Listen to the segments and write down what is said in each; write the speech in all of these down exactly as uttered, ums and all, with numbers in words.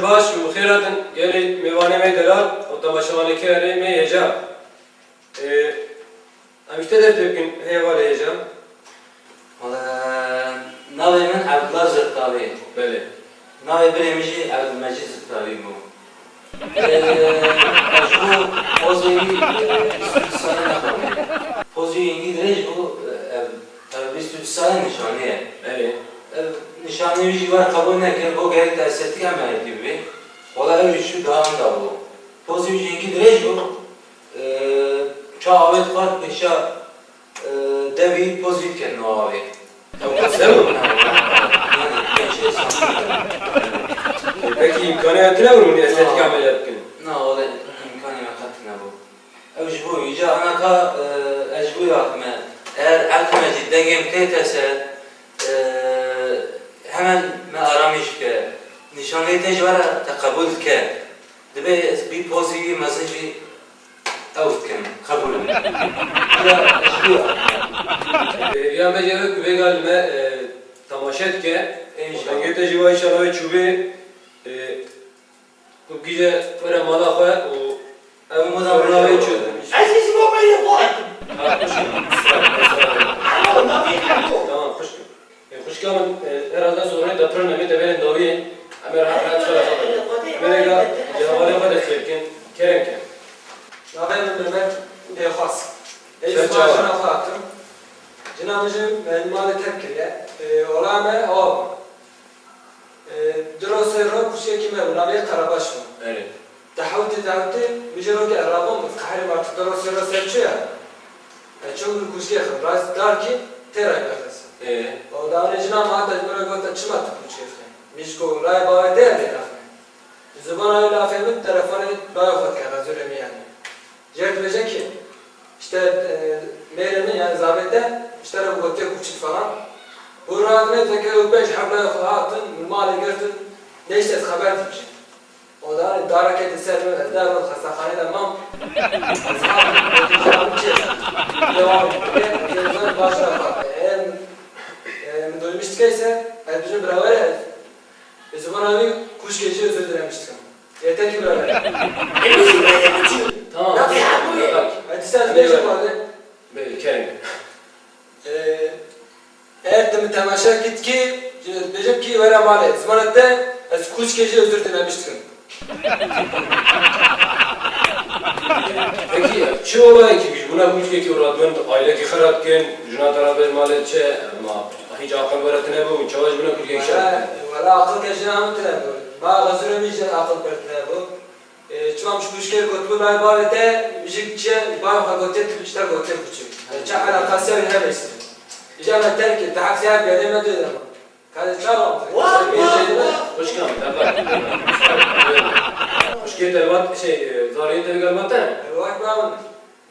Baş û xêr hatin gelê mêvanê me delal û temaşevanê kerê me hêja. Ê, em ji te dest pê bikin, hêva lê hêja. Wala, navê min Evdila Zirtavî. Belê. Navê birê min jî Evdilmecîd Zirtavî bû. Ê, ez ji bo pozê wî, ê, bîst û du salî nexwendî. Pozê wî hingî dirêj bû, ev, ev bîst û du salî nîşanî ye. Belê. Ev nîşanî wî jî wer qebûl nekir, bo gerek te estetik emeliyatî bibî. Wala ew jî çû daha wenda bû. Pozê wî jî hingî dirêj bû. Ê, ça avêt xwar pêşa, ê, devî pozî diket nava wê. Ew qase bû? Yanî, pênc şeş santim. Pekî îmkanê we tune bû hûn estetik Na. Emeliyat bikin? Na, wele îmkanê me qet tune bû. Ew ji bo wî, îca ana ka, ê, ez ji bo wî hatime. Eger erdê me jî dengê min tête ser, ê, hemen me aramî jike. Nîşanleyê te jî were te qebûl dike. Dibê ez bî pozî wî mezin jî ew dikim, qebûl im. Ya ji bo. Hêviya me jî ew e ku vêga li me, e, temaşe dike. Înşallah. Dengê te jî wa înşallah wê çûbê, e, ku gîje were mala xwe û ev soruna wê çû. Ez ê ji bo me yê xwe hetim. Ha, xwişk im. Alo, navê Alo. Tamam, xwişk im. Ê, xwişka min, e, herhalde zorê de pir nemê te bêrên dawiyê. Em ê rehet rehet xwe re xwe bikin. Em ê vêga ji hevalê xwe dest pê bikin. Kerem ke. Navê min Mehmet Bêxwas. Ez ji Serçawa. Jina xwe hatim. Jina min jî me malê terk kiriye. Ê, ola me awa bû. Ê, du ro sê ro kuşkekî me bû, navê Karabaş bû. Erê. Dehewtê, dehewtê, min jê rokê erabon bû, qehrê me tu ro sê ro ser çi ya? E, çûm min kuşkê xwe, rast dar kî tê ray bexis. Ê. O da anê jina me hate ji min re gote, çima tu kuşkê xwe? Min ji ku ray bavê te lê naxwe. Zibana wî lafê min telefonê bayê xwe dike, xezûrê min yanî. Jê dibêje ki, işte, e, mêrê min, yani zavê te, ji te re bi gotiye kûçik falan. Hûn radine zeke û beş heblayê xwe hatin, min malê girtin, neyşte ez xeber dibijim. O da hani dara kete ser min, ez derbim xestaxanê de mam. Ez hatim, ez hatim çê. Devam, ez baş rahat. Eğer, e, min doymuş dikeyse, ez bijim birawer ez. Bi zibana wî kûçkê jî özür dilemiş dikim. Yeter ki böyle. Emî jî böyle biçim. Tamam. Lafê heqû ye. Bak. Hadi sen Hadi bêje bak. Bade. Bê, kerem. Ee, eğer tu min temaşe kit ki, bêjim ki were malê. Zibana te, ez kûçkê jî özür dilemiş dikim. Peki, çi olayekî bî? Ji bona kûçkekî û radibin ailekî xera dikin, jina te re bêj malê çi, ma hiç aqil were tine bû, çawa ji bona kûçkekî şer dikin? Wala, wala aqil ke jina min tine bû. Ma xezûrê min jî aqil ber tine bû. E, çima min ji kûçkê gotibû, layê bavê te, ji çi, bavê xwe gotiye, tu ji te gotiye kûçik. E, çi eleqasî ya wî hebe îsê. Îja me terk kir, te heqsî her bêrê me dê dema. Ka ez çawa? Wah, wah, wah. Xwişka min, te bak. Xwişkê te vat, şey, e, zariyê te gel vat te? E, wek bavin.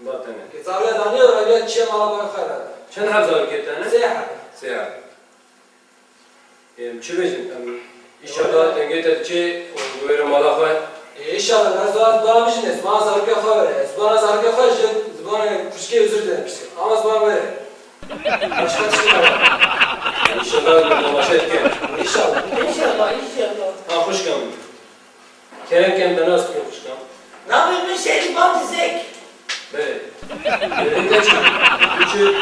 Vat te ne? Ke zariya daniye, zariya çiye mala bavê xwe re. Çend heb zarokê te ne? Sê heb. Sê heb. Em çi bêjin? Em, înşallah dengê te diçe û were mala xwe. E, înşallah, ez dua, dua bijîne, ziman zarokê xwe were. Zibana zarokê xwe ji zibanê kûçkê özür dilemiştim. Ama ziman were. Başka tiştê ne var. Înşallah min temaşe dike. Înşallah. Înşallah, înşallah. Ha, xwişka min. Kerem ke em te nas bikin xwişka. Navê min Şerîban Dizek. Belê. Belê te çi? Tu çi?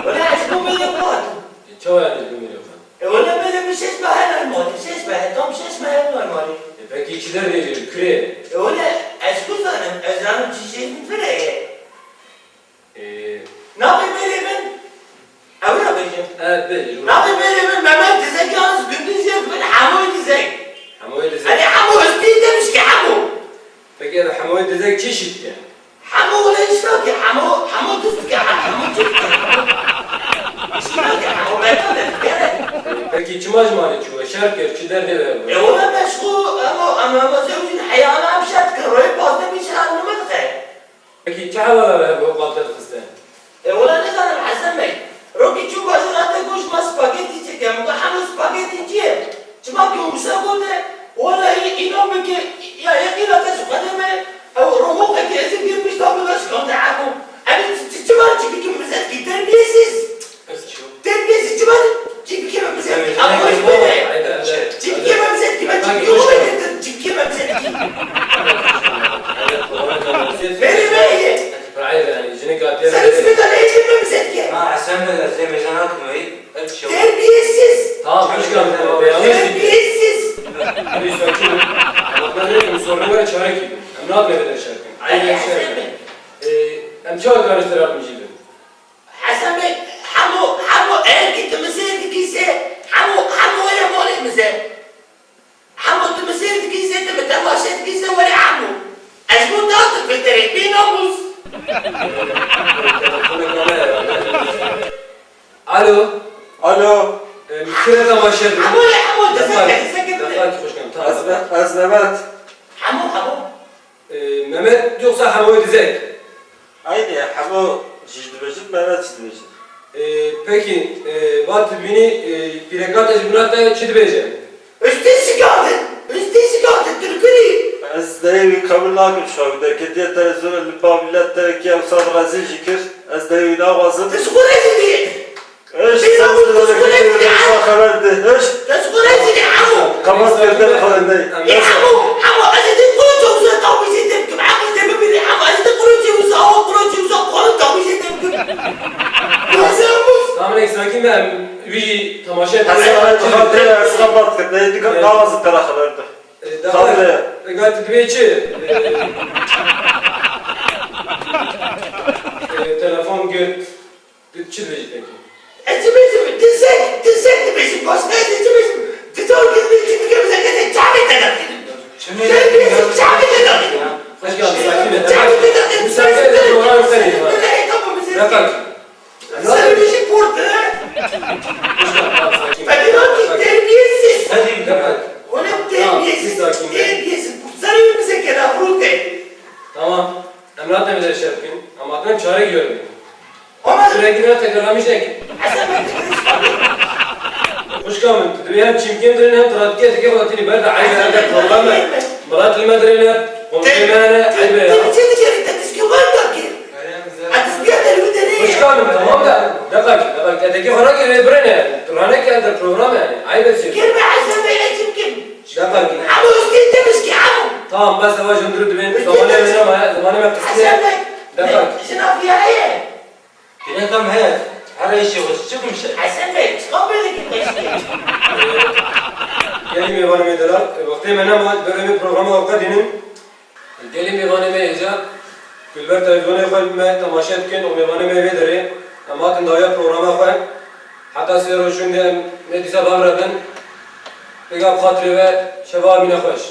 Wele ez bo mêrê xwe hatim. E, çawa yani ji bo mêrê xwe? E, wele mêrê min şeş meh hene li malê. Şeş meh, tam şeş meh hene li malê. E, pekî çi derdê wê, kurê? E, wele ez ku zanim, ez zanim çi şey min vire ye. Ee, Navê mêrê min, ew re bêjim. E, bêje. Navê mêrê min Mehmet Dizek, yalnız gündüz yê min Hemoyê Dizek. Hemoyê Dizek. Hani Hemo hestî demiş ki Hemo. Peki, ev Hemoyê Dizek çi şî dike? Hemo wele îşkal ki Hemo, Hemo duz dike, Hemo çi dike? Îşkal ki Hemo, beta de dike. Peki, çima ji malê çû? Şer kir, çi derdê wê bû? E, wele meşxûl, Hemo, em, em, zewcîn heyana em şer dikin, royê pazdeh bî şer nime dike. Pekî çi hevala we hebû qal te dixiste? E, wela nizanim Hesen Bey. Rokî çû bajêr hate got ji me spagetî çêke. Min got, Hemo spagetî çi ye? Çima ki Mûsa gote, wela î-, înan bike, ya yeqîna te ji Xwedê me, ew romoqekî ezî bî pişta min ve şikande Hemo. Em ê çi, çi, çima çi bikim mizetkî terbiyesiz? Terbiyesiz çima çi bikim mizetkî? Ama hoş bide. Çi bikim mizetkî? Nabê vê de şer bikin. Ay, Ay, Hesen şer bikin. Bey. Ee, em çawa karin xerat mijî bin? Hesen Bey, hemû, hemû ev ki tu misêr dikî se, hemû, hemû were malê min se. Hemû tu misêr dikî se, tu mi temaşe dikî se, were hemû. Ez bû dawet filterek bê namûs. Alo. Alo. Em, kire temaşe bin? Hemû ye, hemû, Defa, dizek, dizek, defa ki hoş geldin. Tamam. Ez, ez Mehmet. Hemû, hemû. Ee, Mehmet yoksa Hemoy Dizek? Aynı ya, Hemo jî dibêjin, Mehmet jî dibêjin. Ee, peki, ee, va tu bînî, ee, pîreka te ji bîna te çi dibêje? Üstü sikandin, üstü sikandin, Türküni. Ez deyê wî qebûl nakim, şu an derketiye televizyona li ba millet terekiye, wisa rezîl jî kir. Ez deyê wî naxwazim. Ti ji xwe rezîl dî. Eş, Bêra sen bu de kızı öyle bir şey, bırak ya. Sen haber de. Eş. Te ji xwe rezîl î, Hemo. Kapat gönder falan değil. Ê, Hemo, Hemo, ez ê dê qulê te wisa tawîzê te bikim. Hemo, ez ê bibînî, Hemo, ez ê dê qulê te wisa, awa qulê te wisa, qulê tawîzê te bikim. Wisa Hemo. Tamam, ek sakin be, em wî jî temaşe Hasan, hasan, hasan, hasan, kapat kir. Ne, dikkat, Evet. Daha hızlı karar verdi. E, daha Tamam. Egal, tu dibê çi? E, e, telefon girt. Tu çi dibêjî peki? Ez çi bêjim? Dizek, dizek dibêjim. Başka ez çi bêjim? Dizek dibêjim. Dizek dibêjim. Çavê te dakînim. Çavê te dakînim. Hoş geldin, sakin et. Çavê te dakînim. Müsaade et, program seni. Tamam, müsaade. Yakar. Sen bir şey portu, he? Hoş geldin, sakin et. Fedilati terbiyesiz. Hadi, yakar. Oğlum terbiyesiz. Tamam, bir sakin be. Terbiyesiz. Sen bir şey kere vurdu. Tamam. Em natin vê derê şer bikin. Em hatine çare görmüyor. Ama Sürekli ne tekrarlamış ek. Hasan Bey, Xwişka min, tu divê hem çîmkên dirên hem trafikê dike xwe tînî ber de eyb e, ber de program e. Milet li me dirêne, komşê me hene, eyb e ya. Te çi dikerî, te dizgê wan dakî. Ez dizgê te li wî derê. Xwişka min, tamam da. Deqek, deqek, te teke xwe rakê, wê birêne. Tu ranekî, ev de program e yani. Eyb e sê. Kêr me Hasan Bey, ez çîmkên. Deqek. Ama üstü temiz ki, ama. Tamam, bes eva jin duru dibên. Zamanê me nema, zamanê me qismê. Hasan Bey, Deqek. Jina fiyareye. Kêleka me heye, her işê xwe çi bimşe? Hesen Bey, çiqa bêdekî peşkê? Gelî mêvanê me delal, wextê me nema, berê me programa xwe qedînin. Gelî mêvanê me êca, ku li ber televîzyonê xwe me temaşe dikin û mêvanê me vê derê, em hatin dawiya programa xwe. Heta sê roj şûndê em ne dîsa bavre bin, pêga bi xatirê we şeva mîne xweş.